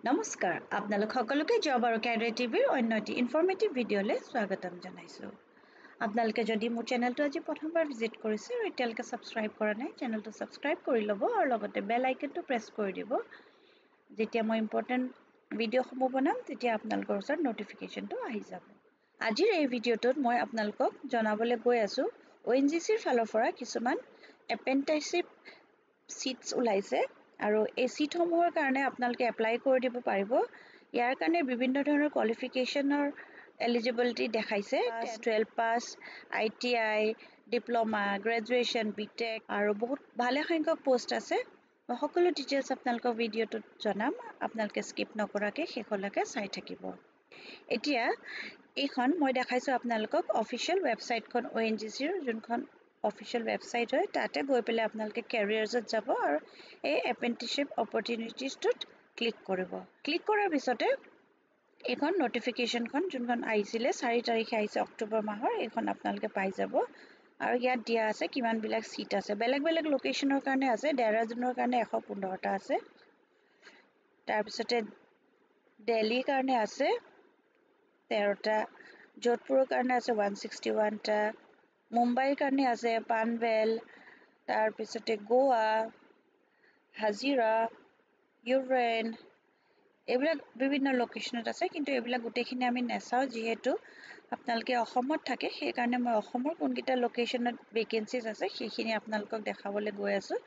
নমস্কাৰ, আপোনালোক সকলোকে জব আৰু কেৰিয়াৰ টিভিৰ অন্য এটি ইনফৰ্মেটিভ ভিডিঅ'লৈ স্বাগতম জনাইছোঁ। আপোনালোকে যদি মোৰ চেনেলটো আজি প্ৰথমবাৰ ভিজিট কৰিছে আৰু এতিয়ালৈকে ছাবস্ক্ৰাইব কৰা নাই, চেনেলটো ছাবস্ক্ৰাইব কৰি ল'ব আৰু লগতে বেল আইকনটো প্ৰেছ কৰি দিব। যেতিয়া মই ইম্পৰ্টেণ্ট ভিডিঅ'সমূহ বনাম, তেতিয়া আপোনালোকৰ ওচৰত ন'টিফিকেশ্যনটো আহি যাব। আজিৰ এই ভিডিঅ'টোত মই আপোনালোকক জনাবলৈ গৈ আছোঁ, অ'এনজিচিৰ ফালৰ পৰা কিছুমান এপ্ৰেণ্টিছশ্বিপ ছিটছ ওলাইছে আৰু এই ছিটসমূহৰ কাৰণে আপোনালোকে এপ্লাই কৰি দিব পাৰিব। ইয়াৰ কাৰণে বিভিন্ন ধৰণৰ কোৱালিফিকেশ্যনৰ এলিজিবিলিটি দেখাইছে: 12 pass, ITI, diploma, graduation, B Tech আৰু বহুত ভালেসংখ্যক পষ্ট আছে। মই সকলো ডিটেইলছ আপোনালোকক ভিডিঅ'টোত জনাম, আপোনালোকে স্কিপ নকৰাকৈ শেষলৈকে চাই থাকিব। এতিয়া এইখন মই দেখাইছোঁ আপোনালোকক অফিচিয়েল ৱেবছাইটখন। অ'এনজিচিৰ যোনখন অফিচিয়েল ৱেবছাইট হয়, তাতে গৈ পেলাই আপোনালোকে কেৰিয়াৰ্ছত যাব আৰু এই এপ্ৰেণ্টিছশ্বিপ অপৰচুনিটিছটোত ক্লিক কৰিব। ক্লিক কৰাৰ পিছতে এইখন ন'টিফিকেশ্যনখন, যোনখন আহিছিলে 4 তাৰিখে আহিছে অক্টোবৰ মাহৰ, এইখন আপোনালোকে পাই যাব। আৰু ইয়াত দিয়া আছে কিমানবিলাক ছিট আছে, বেলেগ বেলেগ লোকেশ্যনৰ কাৰণে আছে। ডেৰাডুনৰ কাৰণে 115টা আছে, তাৰপিছতে দেলহিৰ কাৰণে আছে 13টা, যোধপুৰৰ কাৰণে আছে 161টা, মুম্বাইৰ কাৰণে আছে, পানভেল, তাৰপিছতে গোৱা, হাজিৰা, ইউৰেন, এইবিলাক বিভিন্ন লোকেশ্যনত আছে। কিন্তু এইবিলাক গোটেইখিনি আমি নেচাওঁ। যিহেতু আপোনালোকে অসমত থাকে, সেইকাৰণে মই অসমৰ কোনকেইটা লোকেশ্যনত ভেকেঞ্চিজ আছে, সেইখিনি আপোনালোকক দেখাবলৈ গৈ আছোঁ।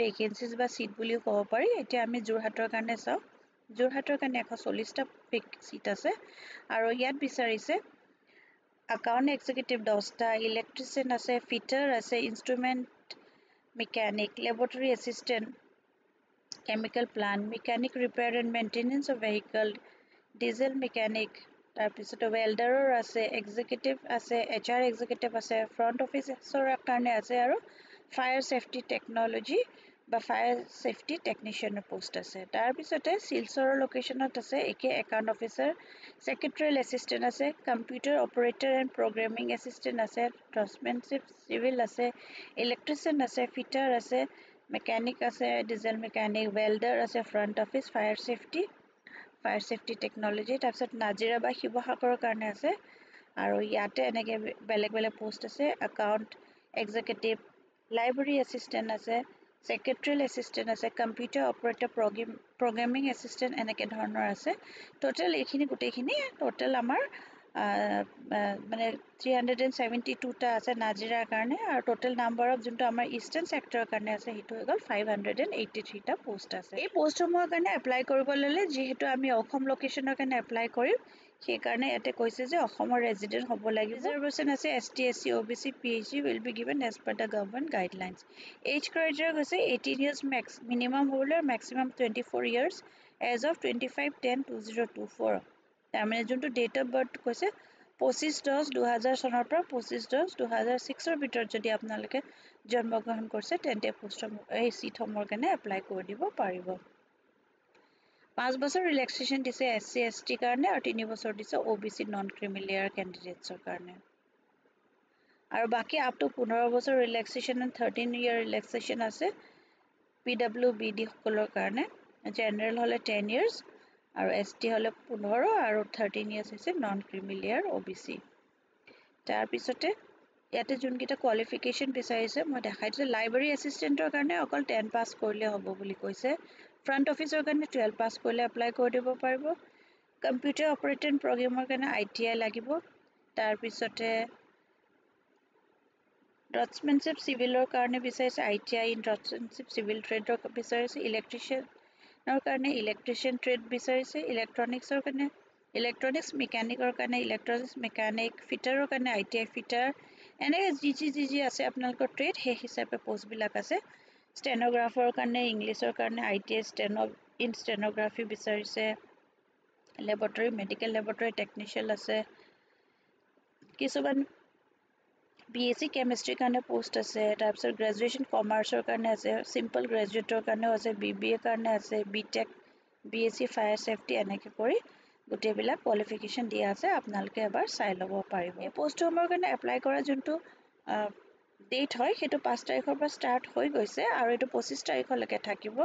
ভেকেঞ্চিজ বা ছিট বুলিও ক'ব পাৰি। এতিয়া আমি যোৰহাটৰ কাৰণে চাওঁ। যোৰহাটৰ কাৰণে 140টা ছিট আছে আৰু ইয়াত বিচাৰিছে একাউণ্ট এক্সিকিউটিভ 10টা, ইলেক্ট্ৰিচিয়ান আছে, ফিটাৰ আছে, instrument mechanic, laboratory assistant, chemical plant mechanic, repair and maintenance of vehicle, diesel mechanic, তাৰপিছতে ৱেল্ডাৰৰ আছে, এক্সিকিউটিভ আছে, এইচআৰ এক্সিকিউটিভ আছে, ফ্ৰণ্ট অফিচৰ কাৰণে আছে আৰু ফায়াৰ ছেফটি টেকন'লজি বা ফায়াৰ ছেফটি টেকনিচিয়ানৰ পষ্ট আছে। তাৰপিছতে শিলচৰৰ লোকেশ্যনত আছে একে একাউণ্ট অফিচাৰ, ছেক্ৰেটেৰিয়েল এছিষ্টেণ্ট আছে, computer operator and programming assistant আছে, ড্ৰাফ্টমেনশ্বিপ চিভিল আছে, ইলেক্ট্ৰিচিয়ান আছে, ফিটাৰ আছে, মেকানিক আছে, ডিজেল মেকানিক, ৱেল্ডাৰ আছে, front office, fire safety technology। তাৰপিছত নাজিৰা বা শিৱসাগৰৰ কাৰণে আছে আৰু ইয়াতে এনেকৈ বেলেগ বেলেগ পষ্ট আছে। একাউণ্ট এক্সিকিউটিভ, লাইব্ৰেৰী এছিষ্টেণ্ট আছে, ছেক্ৰেটেৰিয়েল এছিষ্টেণ্ট আছে, computer operator, programming assistant, এনেকৈ ধৰণৰ আছে। টোটেল এইখিনি গোটেইখিনি টোটেল আমাৰ মানে 372টা আছে নাজিৰাৰ কাৰণে। আৰু টোটেল নাম্বাৰ অফ যোনটো আমাৰ ইষ্টাৰ্ণ ছেক্টৰৰ কাৰণে আছে, সেইটো হৈ গ'ল 583টা পষ্ট আছে। এই পষ্টসমূহৰ কাৰণে এপ্লাই কৰিবলৈ ল'লে, যিহেতু আমি অসম লোকেশ্যনৰ কাৰণে এপ্লাই কৰিম, সেইকাৰণে ইয়াতে কৈছে যে অসমৰ ৰেজিডেণ্ট হ'ব লাগিব। ৰিজাৰ্ভেশ্যন আছে ST, SC, OBC, PHD will be given as per the government guidelines। Age criteria কৈছে 18 years max minimum হ'বলৈ maximum 24 years as of 25/10/2024। তাৰমানে যোনটো ডেট অফ বাৰ্থ কৈছে, 25/10/2000 চনৰ পৰা 25/10/2006ৰ ভিতৰত যদি আপোনালোকে জন্মগ্ৰহণ কৰিছে, তেন্তে পোষ্টসমূহ, এই ছিটসমূহৰ কাৰণে এপ্লাই কৰি দিব পাৰিব। 5 বছৰ ৰিলেক্সেশ্যন দিছে এছ চি, এছ টিৰ কাৰণে আৰু 3 বছৰ দিছে অ' বি চি, নন ক্ৰিমিলেয়াৰ কেণ্ডিডেটছৰ কাৰণে। আৰু বাকী আপ টু 15 বছৰ relaxation and 13 year relaxation আছে পি ডাব্লিউ বি ডি সকলৰ কাৰণে। জেনেৰেল হ'লে 10 ইয়াৰ্ছ আৰু এছ টি হ'লে 15 আৰু 13 ইয়াৰ্ছ হৈছে নন ক্ৰিমিলেয়াৰ অ' বি চি। তাৰপিছতে ইয়াতে যোনকেইটা কোৱালিফিকেশ্যন বিচাৰিছে, মই দেখাই দিছোঁ। লাইব্ৰেৰী এছিষ্টেণ্টৰ কাৰণে অকল 10 পাছ কৰিলে হ'ব বুলি কৈছে। ফ্ৰণ্ট অফিচৰ কাৰণে 12 পাছ কৰিলে এপ্লাই কৰি দিব পাৰিব। কম্পিউটাৰ অপাৰেটৰ প্ৰগ্ৰেমৰ কাৰণে আইটিআই লাগিব। তাৰপিছতে ড্ৰাফ্টমেনশ্বিপ চিভিলৰ কাৰণে বিচাৰিছে আইটিআই ইন ড্ৰাফ্টমেনশ্বিপ চিভিল ট্ৰেডৰ বিচাৰিছে। ইলেক্ট্ৰিচিয়ানৰ কাৰণে ইলেক্ট্ৰিচিয়ান ট্ৰেড বিচাৰিছে। ইলেক্ট্ৰনিক্সৰ কাৰণে ইলেক্ট্ৰনিক্স, মেকানিকৰ কাৰণে ইলেক্ট্ৰনিক্স মেকানিক, ফিটাৰৰ কাৰণে আইটিআই ফিটাৰ, এনেকৈ যি যি আছে আপোনালোকৰ ট্ৰেড, সেই হিচাপে পষ্টবিলাক আছে। ষ্টেন'গ্ৰাফাৰৰ কাৰণে ইংলিছৰ কাৰণে আইটিআই ইন ষ্টেন'গ্ৰাফি বিচাৰিছে। লেবৰেটৰী, মেডিকেল লেবৰেটৰী টেকনিচিয়ান আছে। কিছুমান বি এছ চি কেমেষ্ট্ৰিৰ কাৰণে পষ্ট আছে। তাৰপিছত গ্ৰেজুৱেশ্যন কমাৰ্চৰ কাৰণে আছে, চিম্পল গ্ৰেজুৱেটৰ কাৰণেও আছে, বি বি এৰ কাৰণে আছে, B Tech, BSc fire safety, এনেকৈ কৰি গোটেইবিলাক কোৱালিফিকেশ্যন দিয়া আছে। আপোনালোকে এবাৰ চাই ল'ব পাৰিব। এই পষ্টসমূহৰ কাৰণে এপ্লাই কৰা যোনটো ডেট হয়, সেইটো 5 তাৰিখৰ পৰা ষ্টাৰ্ট হৈ গৈছে আৰু এইটো 25 তাৰিখলৈকে থাকিব।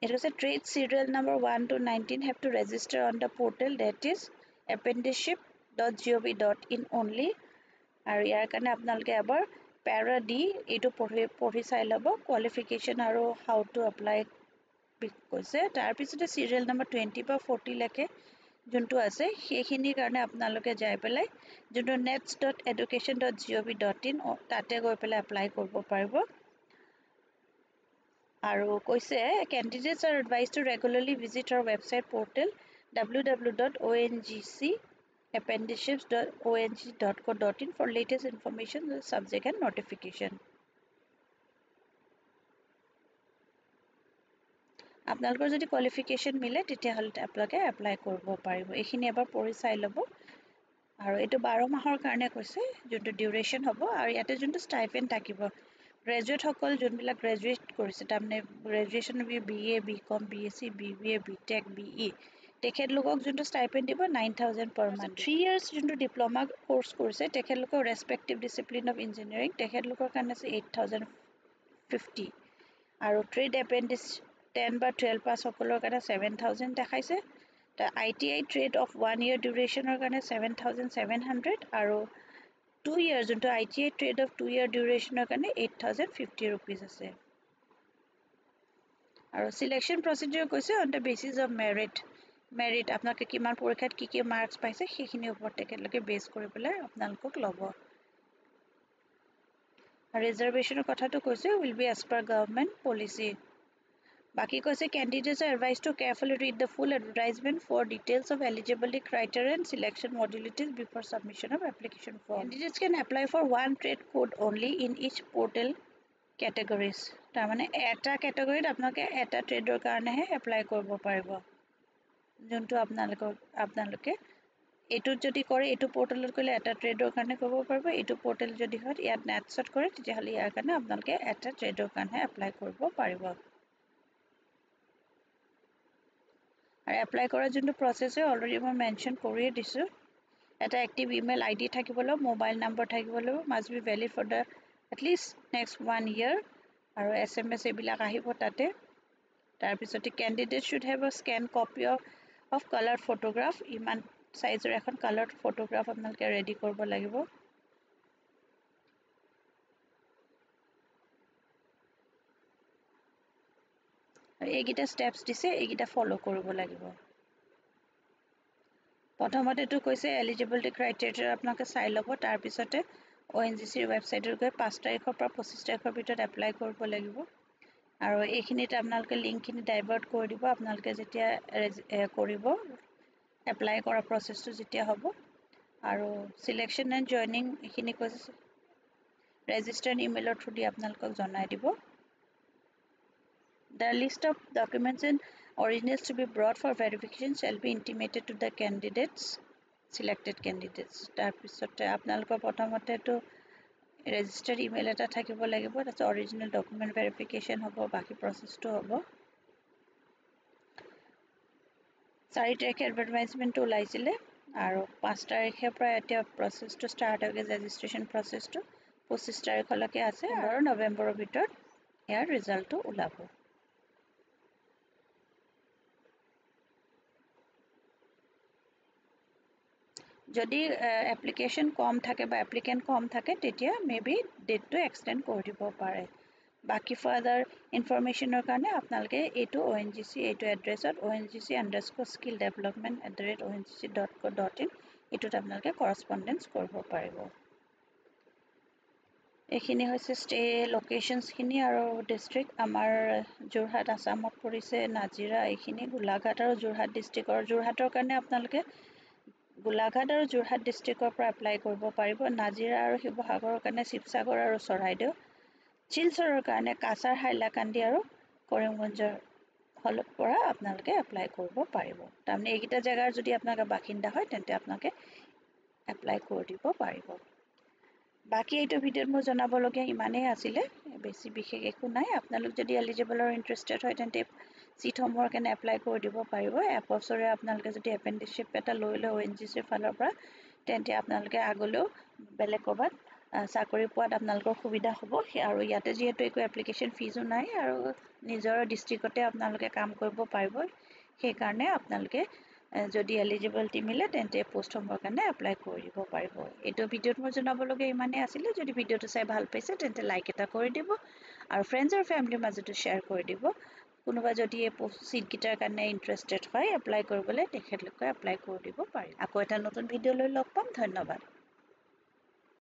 এইটো কৈছে trade serial number 1 to 19 have to register on the portal, that is apprenticeship.gov.in only. আৰু ইয়াৰ কাৰণে আপোনালোকে এবাৰ পেৰা ডি এইটো পঢ়ি চাই ল'ব, কোৱালিফিকেশ্যন আৰু how to apply কৈছে। তাৰপিছতে চিৰিয়েল নম্বৰ 20 বা 40লৈকে যোনটো আছে সেইখিনিৰ কাৰণে আপোনালোকে যাই পেলাই যোনটো nets.education.gov.in তাতে গৈ পেলাই এপ্লাই কৰিব পাৰিব। আৰু কৈছে candidates are advised to regularly visit our website portal www.ongcapprenticeships.ong.co.in for latest information, subject and notification. আপোনালোকৰ যদি কোৱালিফিকেশ্যন মিলে তেতিয়াহ'লে আপোনালোকে এপ্লাই কৰিব পাৰিব। এইখিনি এবাৰ পঢ়ি চাই ল'ব। আৰু এইটো 12 মাহৰ কাৰণে কৈছে যোনটো ডিউৰেশ্যন হ'ব। আৰু ইয়াতে যোনটো ষ্টাইপেণ্ড থাকিব, গ্ৰেজুৱেটসকল যোনবিলাক গ্ৰেজুৱেট কৰিছে, তাৰমানে graduation B A, B Com, B S C, B B A, B Tech, B E, তেখেতলোকক যোনটো ষ্টাইপেণ্ড দিব 9,000 পাৰ মান্থ। 3 ইয়াৰ্ছ যোনটো ডিপ্ল'মা কোৰ্চ কৰিছে তেখেতলোকৰ ৰেচপেক্টিভ ডিচিপ্লিন অফ ইঞ্জিনিয়াৰিং, তেখেতলোকৰ কাৰণে আছে 8,050। আৰু ট্ৰেড এপ্ৰেণ্টিছ 10 বা 12 পাছসকলৰ কাৰণে 7,000 দেখাইছে। I T I trade of 1 year ডিউৰেশ্যনৰ কাৰণে 7,700 আৰু 2 ইয়াৰ যোনটো I T I trade of 2 year ডিউৰেশ্যনৰ কাৰণে 8,050 ৰুপিজ আছে। আৰু চিলেকশ্যন প্ৰচিডিউৰ কৈছে on the basis of merit. Merit আপোনালোকে কিমান পৰীক্ষাত কি কি মাৰ্কছ পাইছে সেইখিনিৰ ওপৰত তেখেতলোকে বেছ কৰি পেলাই আপোনালোকক ল'ব। আৰু ৰিজাৰ্ভেশ্যনৰ কথাটো কৈছে will be as per government policy. বাকী কৈছে candidates are advised to carefully read the full advertisement for details of eligibility criteria and selection modalities before submission of application form. Candidates can apply for 1 trade code only in each portal categories. তাৰমানে এটা কেটেগৰীত আপোনালোকে এটা ট্ৰেডৰ কাৰণেহে apply কৰিব পাৰিব। যোনটো আপোনালোকে এইটোত যদি কৰে, এইটো পৰ্টেলত কৰিলে এটা ট্ৰেডৰ কাৰণে কৰিব পাৰিব। এইটো পৰ্টেল যদি হয় ইয়াত নেটছত কৰে তেতিয়াহ'লে ইয়াৰ কাৰণে আপোনালোকে এটা ট্ৰেডৰ কাৰণেহে এপ্লাই কৰিব পাৰিব। আৰু এপ্লাই কৰা যোনটো প্ৰচেছ হয় অলৰেডি মই মেনশ্যন কৰিয়ে দিছোঁ। এটা এক্টিভ ইমেইল আই ডি থাকিব লাগিব, মোবাইল নম্বৰ থাকিব লাগিব, must be valid for the at least next 1 year। আৰু এছ এম এছ এইবিলাক আহিব তাতে। তাৰপিছতে candidate should have a scan copy of coloured photograph, ইমান চাইজৰ এখন কালাৰ্ড ফটোগ্ৰাফ আপোনালোকে ৰেডি কৰিব লাগিব। আৰু এইকেইটা ষ্টেপছ দিছে, এইকেইটা ফ'ল' কৰিব লাগিব। প্ৰথমতেতো কৈছে এলিজিবিলিটি ক্ৰাইটেৰিয়া আপোনালোকে চাই ল'ব। তাৰপিছতে ONGCৰ ৱেবছাইটত গৈ 5 তাৰিখৰ পৰা 25 তাৰিখৰ ভিতৰত এপ্লাই কৰিব লাগিব। আৰু এইখিনিত আপোনালোকে লিংকখিনি ডাইভাৰ্ট কৰি দিব আপোনালোকে যেতিয়া কৰিব এপ্লাই কৰা প্ৰচেছটো যেতিয়া হ'ব। আৰু চিলেকশ্যন এণ্ড জইনিং এইখিনি কৈছে ৰেজিষ্টাৰ্ড ইমেইলৰ থ্ৰু দি আপোনালোকক জনাই দিব। The list of documents and originals to be brought for verification shall be intimated to the candidates, selected candidates. তাৰপিছতে আপোনালোকৰ প্ৰথমতেতো ৰেজিষ্টাৰ্ড ইমেইল এটা থাকিব লাগিব, তাৰপিছত অৰিজিনেল ডকুমেণ্ট ভেৰিফিকেশ্যন হ'ব, বাকী প্ৰচেছটো হ'ব। 4 তাৰিখে এডভাৰটাইজমেণ্টটো ওলাইছিলে আৰু 5 তাৰিখৰ পৰা এতিয়া প্ৰচেছটো ষ্টাৰ্ট হৈ গৈছে, ৰেজিষ্ট্ৰেশ্যন প্ৰচেছটো 25 তাৰিখলৈকে আছে আৰু নৱেম্বৰৰ ভিতৰত ইয়াৰ ৰিজাল্টটো ওলাব। যদি এপ্লিকেশ্যন কম থাকে বা এপ্লিকেণ্ট কম থাকে তেতিয়া মে বি ডেটটো এক্সটেণ্ড কৰি দিব পাৰে। বাকী ফাৰ্ডাৰ ইনফৰ্মেশ্যনৰ কাৰণে আপোনালোকে এইটো ONGC এইটো এড্ৰেছত ONGC_skilldevelopment@ongc.co.in এইটোত আপোনালোকে কৰস্পণ্ডেঞ্চ কৰিব পাৰিব। এইখিনি হৈছে ষ্টে লোকেশ্যনছখিনি আৰু ডিষ্ট্ৰিক্ট। আমাৰ যোৰহাট আছামত পৰিছে, নাজিৰা এইখিনি, গোলাঘাট আৰু যোৰহাট ডিষ্ট্ৰিক্টৰ। যোৰহাটৰ কাৰণে আপোনালোকে গোলাঘাট আৰু যোৰহাট ডিষ্ট্ৰিক্টৰ পৰা এপ্লাই কৰিব পাৰিব। নাজিৰা আৰু শিৱসাগৰৰ কাৰণে শিৱসাগৰ আৰু চৰাইদেউ, শিলচৰৰ কাৰণে কাছাৰ, হাইলাকান্দি আৰু কৰিমগঞ্জৰ পৰা আপোনালোকে এপ্লাই কৰিব পাৰিব। তাৰমানে এইকেইটা জেগাৰ যদি আপোনালোকে বাসিন্দা হয় তেন্তে আপোনালোকে এপ্লাই কৰি দিব পাৰিব। বাকী এইটো ভিডিঅ'ত মই জনাবলগীয়া ইমানেই আছিলে, বেছি বিশেষ একো নাই। আপোনালোক যদি এলিজিবল আৰু ইণ্টাৰেষ্টেড হয় তেন্তে চিটসমূহৰ কাৰণে এপ্লাই কৰি দিব পাৰিব। এবছৰে আপোনালোকে যদি এপ্ৰেণ্টিছশ্বিপ এটা লৈ লয় ONGCৰ ফালৰ পৰা তেন্তে আপোনালোকে আগলৈও বেলেগ ক'ৰবাত চাকৰি পোৱাত আপোনালোকৰ সুবিধা হ'ব। আৰু ইয়াতে যিহেতু একো এপ্লিকেশ্যন ফিজো নাই আৰু নিজৰ ডিষ্ট্ৰিক্টতে আপোনালোকে কাম কৰিব পাৰিব, সেইকাৰণে আপোনালোকে যদি এলিজিবিলিটি মিলে তেন্তে পষ্টসমূহৰ কাৰণে এপ্লাই কৰি দিব পাৰিব। এইটো ভিডিঅ'ত মই জনাবলগীয়া ইমানেই আছিলে। যদি ভিডিঅ'টো চাই ভাল পাইছে, তেন্তে লাইক এটা কৰি দিব আৰু ফ্ৰেণ্ডছ আৰু ফেমিলিৰ মাজতো শ্বেয়াৰ কৰি দিব। কোনোবা যদি এই পষ্ট ছিটকেইটাৰ কাৰণে ইণ্টাৰেষ্টেড হয় এপ্লাই কৰিবলৈ, তেখেতলোকে এপ্লাই কৰি দিব পাৰিব। আকৌ এটা নতুন ভিডিঅ' লৈ লগ পাম। ধন্যবাদ।